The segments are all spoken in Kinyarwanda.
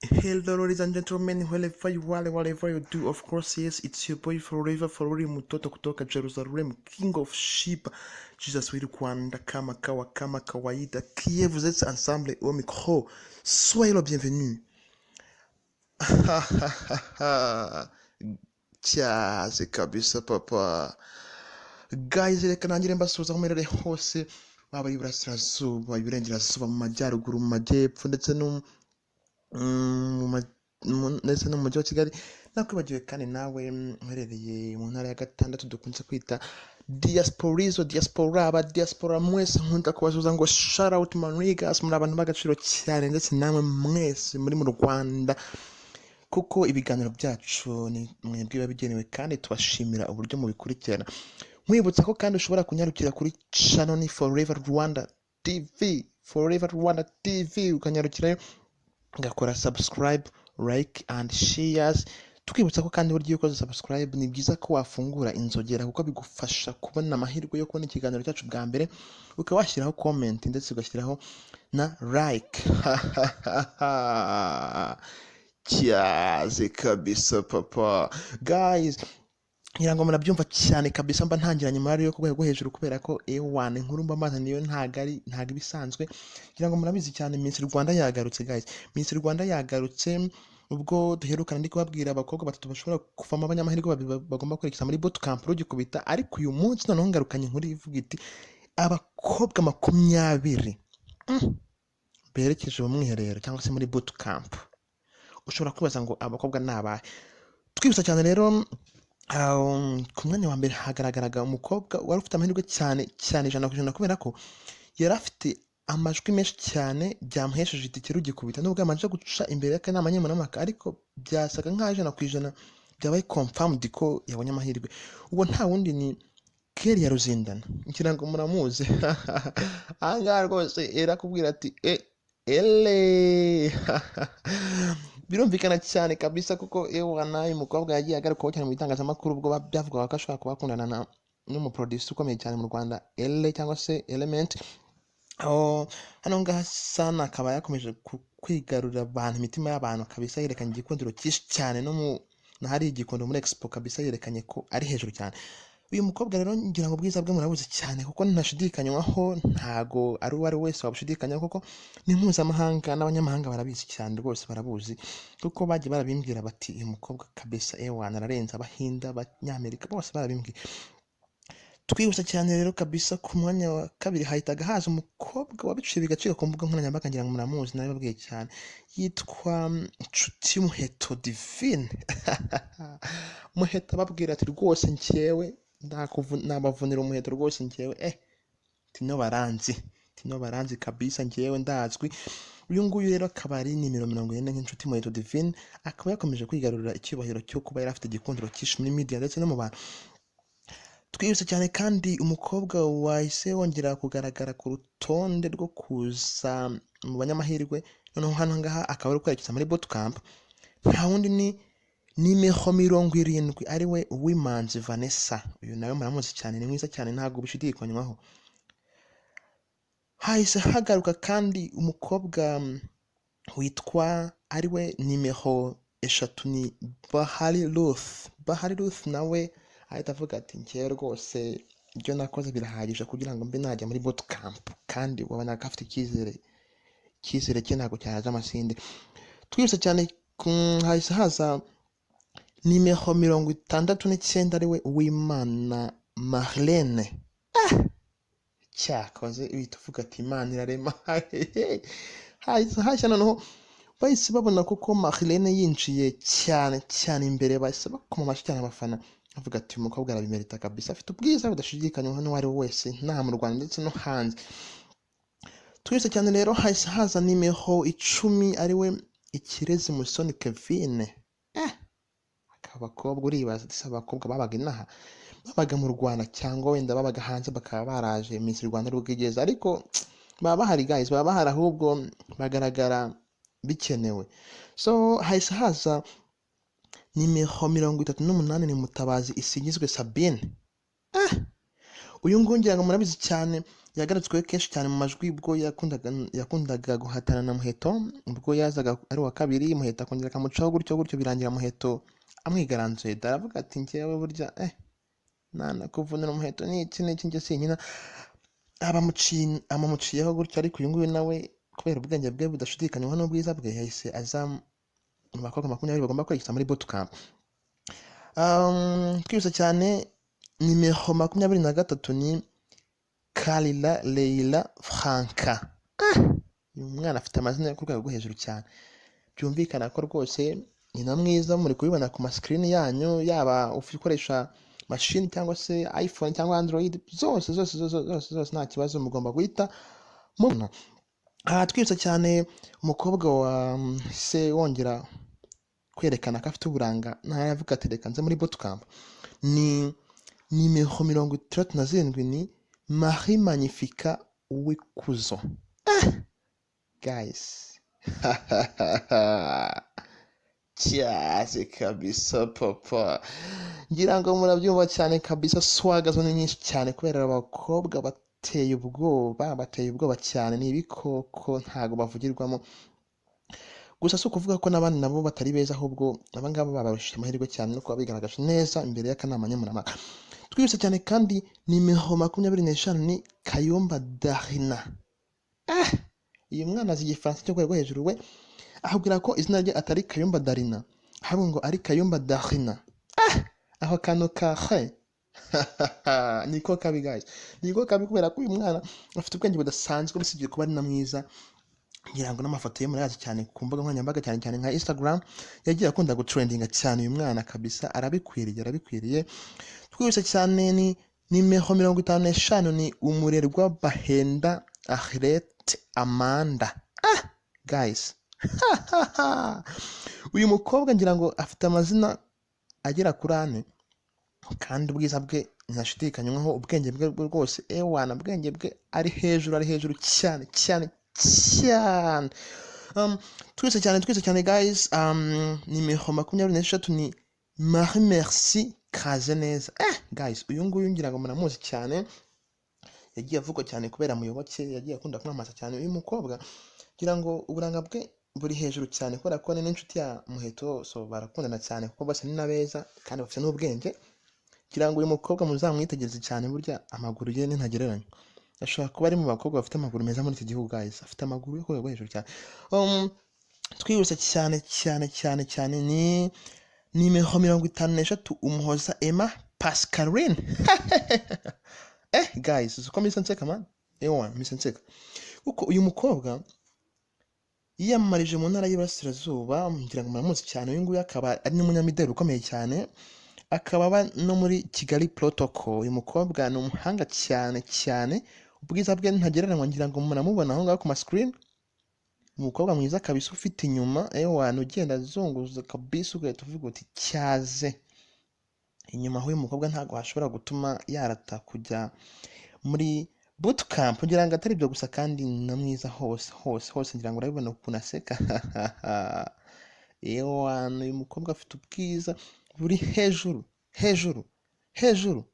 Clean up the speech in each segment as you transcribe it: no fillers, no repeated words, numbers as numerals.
Hello, ladies and gentlemen, wherever you are, whatever you do, of course, yes, it's your boy Forever, Forever mtoto kutoka Jerusalem, King of Sheep, Jesus wa Rwanda, kama kawa, kama kawaida, qui vous êtes ensemble au micro. Soyez le bienvenu. Cyaze kabisa papa. Guys, reka nangire mbasuhuza aho muherereye hose, waba ari iburasirazuba, iburengerazuba, mu majyaruguru, mu majyepfo, ndetse no ndetse no mu mujyi wa Kigali. Nakwibagiwe kandi nawe uherereye mu ntara ya gatandatu dukunze kwita diasporizo, diaspora, aba diaspora mwese nkunda kubasuhuza ngo shout out my niggas, muri abantu b'agaciro cyane, ndetse namwe mwese muri mu Rwanda, kuko ibiganiro byacu ni mwebwe biba bigenewe kandi tubashimira uburyo mubikurikirana. Nkwibutsa ko kandi ushobora kunyarukira kuri channel ni Forever Rwanda TV, Forever Rwanda TV, ukanyarukirayo ugakora subscribe, like and shares. Tukibutsa ko kandi burya iyo ukoze subscribe ni byiza ko wafungura inzogera, kuko bigufasha kubona amahirwe yo kubona ikiganiro cyacu bwa mbere, ukaba washyiraho comment ndetse ugashyiraho na like. Cyaze kabisa papa. Guys, ngira ngo murabyumva cyane kabisa, mba ntangiranye morale yo ku rwego rwo hejuru, kubera ko ewana inkuru mba mbazaniye ntago ibisanzwe. Ngira ngo murabizi cyane, Miss Rwanda yagarutse. Guys, Miss Rwanda yagarutse. Ubwo duherukana ndi kubabwira abakobwa batatu bashobora kuvamo abanyamahirwe babiri bagomba kwerekeza muri bootcamp rugikubita, ariko uyu munsi noneho ngarukanye inkuru ivuga iti abakobwa 20 berekeje mu mwiherero cyangwa se muri bootcamp. Ushobora kwibaza ngo abakobwa ni abahe? Twibutsa cyane rero, ku mwanya wa mbere hagaragaraga umukobwa wari ufite amahirwe cyane cyane 100%, kubera ko yari afite amajwi menshi cyane byamuhesheje itike rugikubita, nubwo yamanje guca imbere y'akanama nkemurampaka, ariko byasaga nk'aho 100% byabaye confirmed ko yabonye amahirwe. Uwo nta wundi ni Kelia Ruzindana, ngira ngo muramuzi. Aha ngaha rwose irakubwira ati e ele birumvikana cyane kabisa, kuko ewana uyu mukobwa yagiye agarukwaho cyane mu bitangazamakuru ubwo byavugwaga ko ashobora kuba akundana na n'umuproducer ukomeye cyane mu Rwanda, Ele cyangwa se Element. Aho hano ngaha Sana akaba yakomeje kwigarurira abantu, imitima y'abantu kabisa, yerekanye igikundiro cyinshi cyane no mu na hari igikondo muri Expo kabisa, yerekanye ko ari hejuru cyane. Uyu mukobwa rero ngira ngo ubwiza bwe murabuzi cyane, kuko ntashidikanywaho, ntago ari uwo ari wese wabushidikanyaho, kuko ni mpuzamahanga n'abanyamahanga barabizi cyane rwose, barabuzi, kuko bagiye barabimbwira bati uyu mukobwa kabisa ewana ararenze. Abahinda, Abanyamerika bose barabimbwiye. Twihuse cyane rero kabisa, ku mwanya wa kabiri hahitaga haza umukobwa wabiciye bigacika ku mbuga nkoranyambaga, ngira ngo muramuzi, nabibabwiye cyane, yitwa Nshuti Muheto Divine. Muheto ababwira ati rwose njyewe nabavunira umuheto rwose, njyewe tino baranzi, tino baranzi kabisa, njyewe ndazwi. Uyu nguyu rero akaba ari nimero 40 nk'inshuti Muheto Divine, akaba yakomeje kwigarurira icyubahiro cyo kuba yari afite igikundiro cyinshi muri media ndetse no mu bantu. Twihuse cyane kandi, umukobwa wahise wongera kugaragara ku rutonde rwo kuza mu banyamahirwe, noneho hano ngaha akaba ari kwerekeza muri bootcamp, nta wundi ni nimero 70, ariwe Uwimanzi Vanessa. Uyu nawe muramuzi cyane, ni mwiza cyane, ntabwo bishidikanywaho. Hahise hagaruka kandi umukobwa witwa, ariwe nimero 3, ni Bahari Ruth. Bahari Ruth nawe ahita avuga ati njyewe rwose ibyo nakoze birahagije kugira ngo mbe najya muri bootcamp, kandi ubona ko afite icyizere, icyizere cye ntabwo cyaza amasinde. Twihuse cyane, hahise haza nimero 69, ariwe Uwimana Marlene. Cyakoze uhita uvuga ati Imana irarema. Hahise hashya noneho, bahise babona koko Marlene yinjiye cyane cyane imbere, bahise bakoma amashyi cyane abafana, bavuga ati umukobwa arabimerita kabisa, afite ubwiza budashidikanywaho n'uwo ari we wese, nta mu Rwanda ndetse no hanze. Twihuse cyane rero, hahise haza nimero 10, ariwe Ikirezi Musoni Kevin. Abakobwa uribaza ati se abakobwa babaga inaha, babaga mu Rwanda cyangwa wenda babaga hanze bakaba baraje Miss Rwanda ari bwigeze? Ariko baba bahari guys, baba bahari, ahubwo bagaragara bikenewe. So hahise haza nimero 38, ni Mutabazi Isingizwe Sabine. Uyu nguyu ngira ngo murabizi cyane, yagarutsweho kenshi cyane mu majwi ubwo yakundaga guhatana na Muheto, ubwo yazaga ari uwa kabiri, Muheto akongera akamucaho gutyo gutyo, birangira Muheto amwigaranzuye. Aravuga ati njyewe burya nanakuvunira umuheto n'iki n'iki, njye sinkina. Abamuciyeho gutyo. Ariko uyu nguyu nawe kubera ubwenge bwe budashidikanywaho n'ubwiza bwe, yahise aza mu bakobwa 20 bagomba kwerekeza muri bootcamp. Twihuse cyane, nimero 23 ni Kalila Leila Franka. Uyu mwana afite amazina yo ku rwego rwo hejuru cyane, byumvikana ko rwose ni na mwiza. Muri kubibona ku masikirini yanyu, yaba ukoresha mashini cyangwa se iPhone cyangwa Android, zose zose zose zose zose, nta kibazo, mugomba guhita mubona. Aha twibutsa cyane umukobwa wa se wongera kwerekana ko afite uburanga, ntayavuga ati reka nze muri bootcamp, ni nimero 67, ni Marie Magnifica Uwikuzo. Guys, cyaze kabisa papa, ngira ngo murabyumva cyane kabisa. Swaga zo ni nyinshi cyane kubera abakobwa bateye ubwoba, bateye ubwoba cyane, ni ibikoko, ntago bavugirwamo. Gusa si ukuvuga ko n'abandi nabo batari beza, ahubwo abangaba babarushije amahirwe cyane no kuba bigaragaje neza imbere y'akanama nkemurampaka. Twihuse cyane kandi, nimero 25 ni Kayumba Darina. Uyu mwana azi Igifaransa cyo rwego hejuru, we ahubwira ko izina rye atari Kayumba Darina, ahubwo ngo ari Kayumba Darina. Aho kantu ka he niko kabi guys, niko kabi, kubera ko uyu mwana afite ubwenge budasanzwe, usibye kuba ari na mwiza. Ngira ngo n'amafoto ye murayazi cyane ku mbuga nkoranyambaga, cyane cyane nka Instagram, yagiye akunda gutrendinga cyane. Uyu mwana kabisa arabikwiriye, arabikwiriye. Twihuse cyane, ni nimero 55, ni Umurerwa Bahenda Ahirete Amanda. Guys, uyu mukobwa ngira ngo afite amazina agera kuri ane, kandi ubwiza bwe ntashidikanywaho, ubwenge bwe rwose, ewana, ubwenge bwe ari hejuru, ari hejuru cyane cyane cyane. Twese cyane, twese cyane guys, nimero 23 ni Marie Merci Kazeneza. Guys, uyu nguyu ngira ngo muramuzi cyane, yagiye avugwa cyane kubera Muyoboke, yagiye akunda kumwamamaza cyane. Uyu mukobwa ngira ngo uburanga bwe buri hejuru cyane, kubera ko ni n'inshuti ya Muheto, so barakundana cyane kuko bose ni na beza kandi bafite n'ubwenge. Ngira ngo uyu mukobwa muzamwitegereze cyane, burya amaguru ye ni ntagereranywa, ashobora kuba ari mu bakobwa bafite amaguru meza muri iki gihugu. Guys, afite amaguru yo ku rwego rwo hejuru cyane. Twihuse cyane cyane cyane cyane, ni nimero 53, Umuhoza Emma Pascaline. Guys, uzi ko mpise nseka man, ewa mpise nseka kuko uyu mukobwa yiyamamarije mu ntara y'Iburasirazuba, ngira ngo muramuzi cyane. Uyu nguyu akaba ari n'umunyamideli ukomeye cyane, akaba aba no muri Kigali Protocol. Uyu mukobwa ni umuhanga cyane cyane, ubwiza bwe ntagereranywa, ngira ngo muramubona aho ngaho ku ma screen. Umukobwa mwiza kabisa, ufite inyuma ewana, ugenda azunguza kabisa ugahita uvuga uti cyaze. Inyuma h'uyu mukobwa ntabwo hashobora gutuma yarata kujya muri bootcamp. Ngira ngo atari ibyo gusa, kandi na mwiza hose hose hose, ngira ngo urabibona ukuntu aseka. Ewana, uyu mukobwa afite ubwiza buri hejuru hejuru hejuru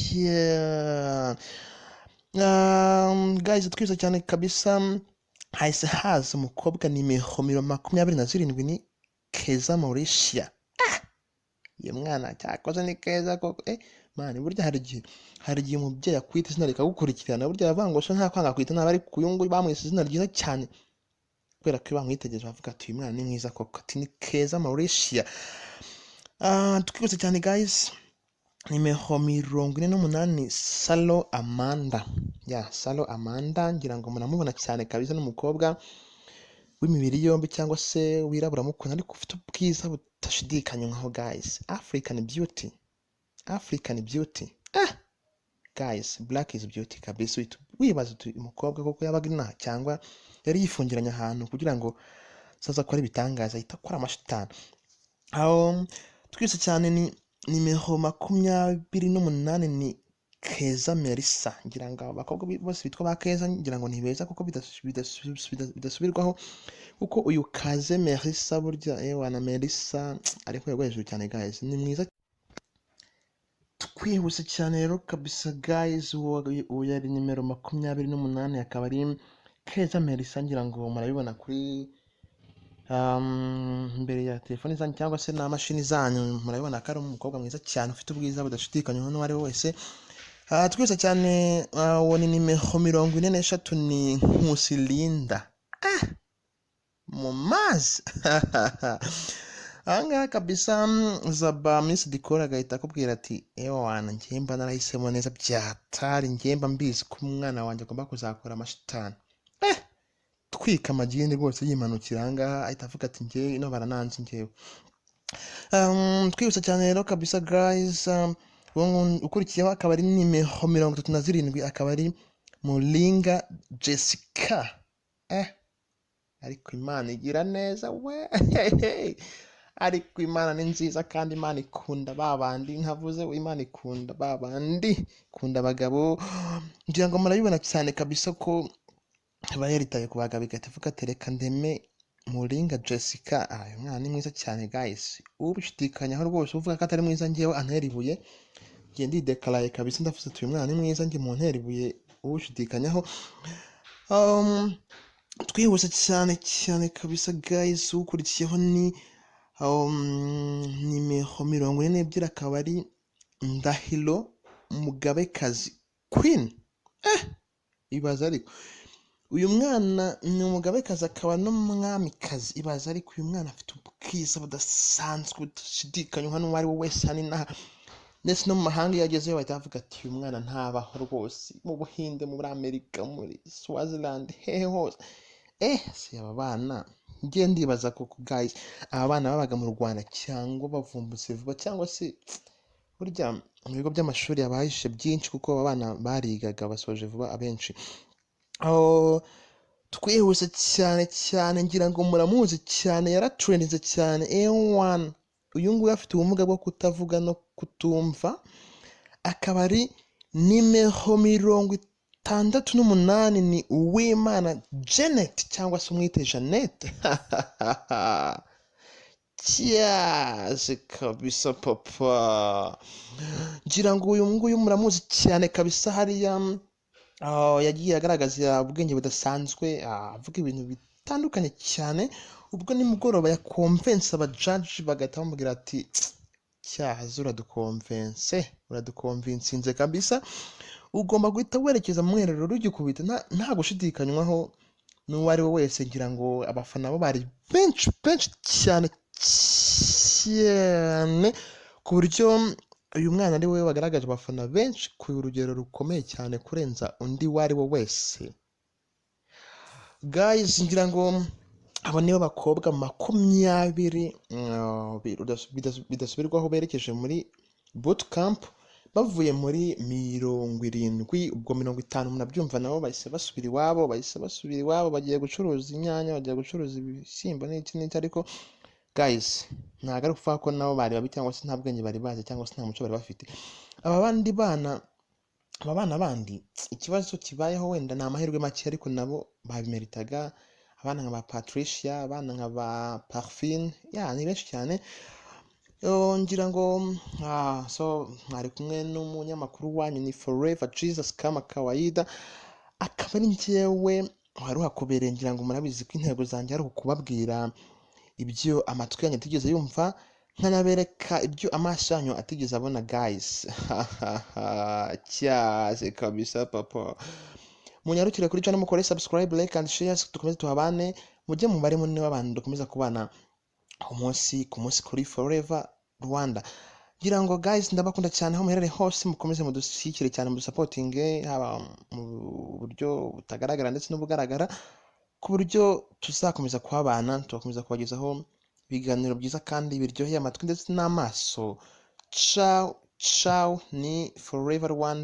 cyane. Guys, twihuse cyane kabisa, hahise haza umukobwa nimero 27, ni Keza Mauricia. Uyu mwana cyakoze ni keza koko. Man, burya hari igihe umubyeyi akwita izina rikagukurikirana. Burya aravuga ngo so nta kwanga kwita nabi, ariko uyu nguyu bamwise izina ryiza cyane, kubera ko iyo bamwitegereje bavuga ati uyu mwana ni mwiza koko, ati ni Keza Mauricia. Twihuse cyane guys, nimero 48, Salo Amanda. Ya Salo Amanda ngira ngo muramubona cyane kabisa, n'umukobwa w'imibiri yombi cyangwa se wirabura mukunda, ariko ufite ubwiza budashidikanywaho guys. African beauty, African beauty. Guys, black is beauty kabisa. Uhita wibaza uti umukobwa koko yabaga inaha cyangwa yari yifungiranye ahantu kugira ngo saza akora ibitangaza, ahita akora amashitani. Aho twese cyane, ni nimero 28, ni Keza Melissa. Ngira ngo abakobwa bose bitwa ba Keza ngira ngo ni beza kuko bidasubirwaho, kuko uyu Kaze Melissa burya ewa na Melissa ari ku rwego hejuru cyane guys, ni mwiza. Twihuse cyane rero kabisa guys, uwo yari nimero 28, akaba ari Keza Melissa. Ngira ngo murabibona kuri imbere ya telefoni zanyu cyangwa se n'amashini zanyu, murabibona ko ari umukobwa mwiza cyane ufite ubwiza budashidikanywaho n'uwo ari we wese. Twihuse cyane, uwo ni nimero 43, ni Nkusi Linda. Mu mazi ahangaha kabisa, Zaba Miss Dikora agahita akubwira ati: "Ewana, njye mba narahisemo neza byatari, njye mba mbizi ko umwana wanjye agomba kuzakora amashitani." Twika amagini rwose, yimanukira ahangaha ahita avuga ati: "Njye ino barananze njyewe." Twihuse cyane rero kabisa guys, uwo ukurikiyeho akaba ari nimero 37, akaba ari Muringa Jessica. Ariko Imana igira neza we, ariko Imana ni nziza kandi Imana ikunda ba bandi nkavuze, Imana ikunda ba bandi, ikunda abagabo. Ngira ngo murabibona cyane kabisa ko aba yaritaye ku bagabo, igahita ivuga ati: "Reka ndeme Muringa Jessica." Uyu mwana ni mwiza cyane guys, ubishidikanyaho rwose uvuga ko atari mwiza, njyewe antera ibuye. Ngiye ndidekaraye kabisa, ndavuze ati: "Uyu mwana ni mwiza, njye mu ntera ibuye ubishidikanyaho." Twihuse cyane cyane kabisa guys, ukurikiyeho ni nimero 42, akaba ari Ndahiro Mugabekazi Queen. Ibaza ariko, uyu mwana ni umugabekazi akaba n'umwamikazi. Ibaza ariko, uyu mwana afite ubwiza budasanzwe budashidikanywa n'uwo ari we wese hano inaha ndetse no mu mahanga. Iyo agezeyo bahita bavuga ati: "Uyu mwana ntabaho rwose." Mu Buhinde, muri Amerika, muri Swaziland, hehe hose. Si aba bana, njye ndibaza koko guys, aba bana babaga mu Rwanda cyangwa bavumbutse vuba, cyangwa se burya mu bigo by'amashuri abahishe byinshi, kuko aba bana barigaga basoje vuba abenshi. Aho twihuse cyane cyane, ngira ngo muramuzi cyane, yaratrendinze cyane A1. Uyu nguyu afite ubumuga bwo kutavuga no kutumva, akaba ari nimero 68, ni Uwimana Janet cyangwa se umwite Jeannette. Cyaze kabisa papa, ngira ngo uyu nguyu muramuzi cyane kabisa. Hariya yagiye agaragaza ubwenge budasanzwe, avuga ibintu bitandukanye cyane. Ubwo nimugoroba yakonvense abajaji, bagahita bamubwira ati: "Cyahaze uradukonvense, uradukonvinsinze kabisa, ugomba guhita werekeza mu mwiherero rugikubita nta gushidikanywaho n'uwo ari we wese." Ngira ngo abafana bo bari benshi benshi cyane cyane, ku buryo uyu mwana ari we wagaragaje abafana benshi ku rugero rukomeye cyane kurenza undi uwo ari we wese guys. Ngira ngo abo nibo bakobwa 20 bidasubirwaho berekeje muri bootcamp bavuye muri 70. Ubwo 50 murabyumva, nabo bahise basubira iwabo, bahise basubira iwabo, bagiye gucuruza inyanya, bagiye gucuruza ibishyimbo n'iki n'iki. Ariko guys, ntabwo ari ukuvuga ko nabo bari babi cyangwa se nta bwenge bari bazi cyangwa se nta muco bari bafite. Aba bandi bana, aba bana bandi, ikibazo kibayeho wenda ni amahirwe make, ariko nabo babimeritaga. Abana nka ba Patricia, abana nka ba Parfine, ya ni benshi cyane. Ngira ngo so mwari kumwe n'umunyamakuru wanyu, ni Forever Jesus kama kawaida, akaba ari njyewe wari uhakubereye. Ngira ngo murabizi ko intego zanjye ari ukubabwira ibyo amatwi yanyu atigeze yumva, nkanabereka ibyo amaso yanyu atigeze abona guys. Cyaze kabisa papa, munyarukire kuri channel, mukore subscribe, like and share, dukomeze tuhabane, mujye mu mubare munini w'abantu dukomeza kubana umunsi ku munsi kuri Forever Rwanda. Ngira ngo guys, ndabakunda cyane aho muherereye hose, mukomeze mudushyigikire cyane, mudusapotinge haba mu buryo butagaragara ndetse n'ubugaragara, ku buryo tuzakomeza kuhabana, tugakomeza kubagezaho ibiganiro byiza kandi biryoheye amatwi ndetse n'amaso. Ciao ciao, ni Forever Rwanda.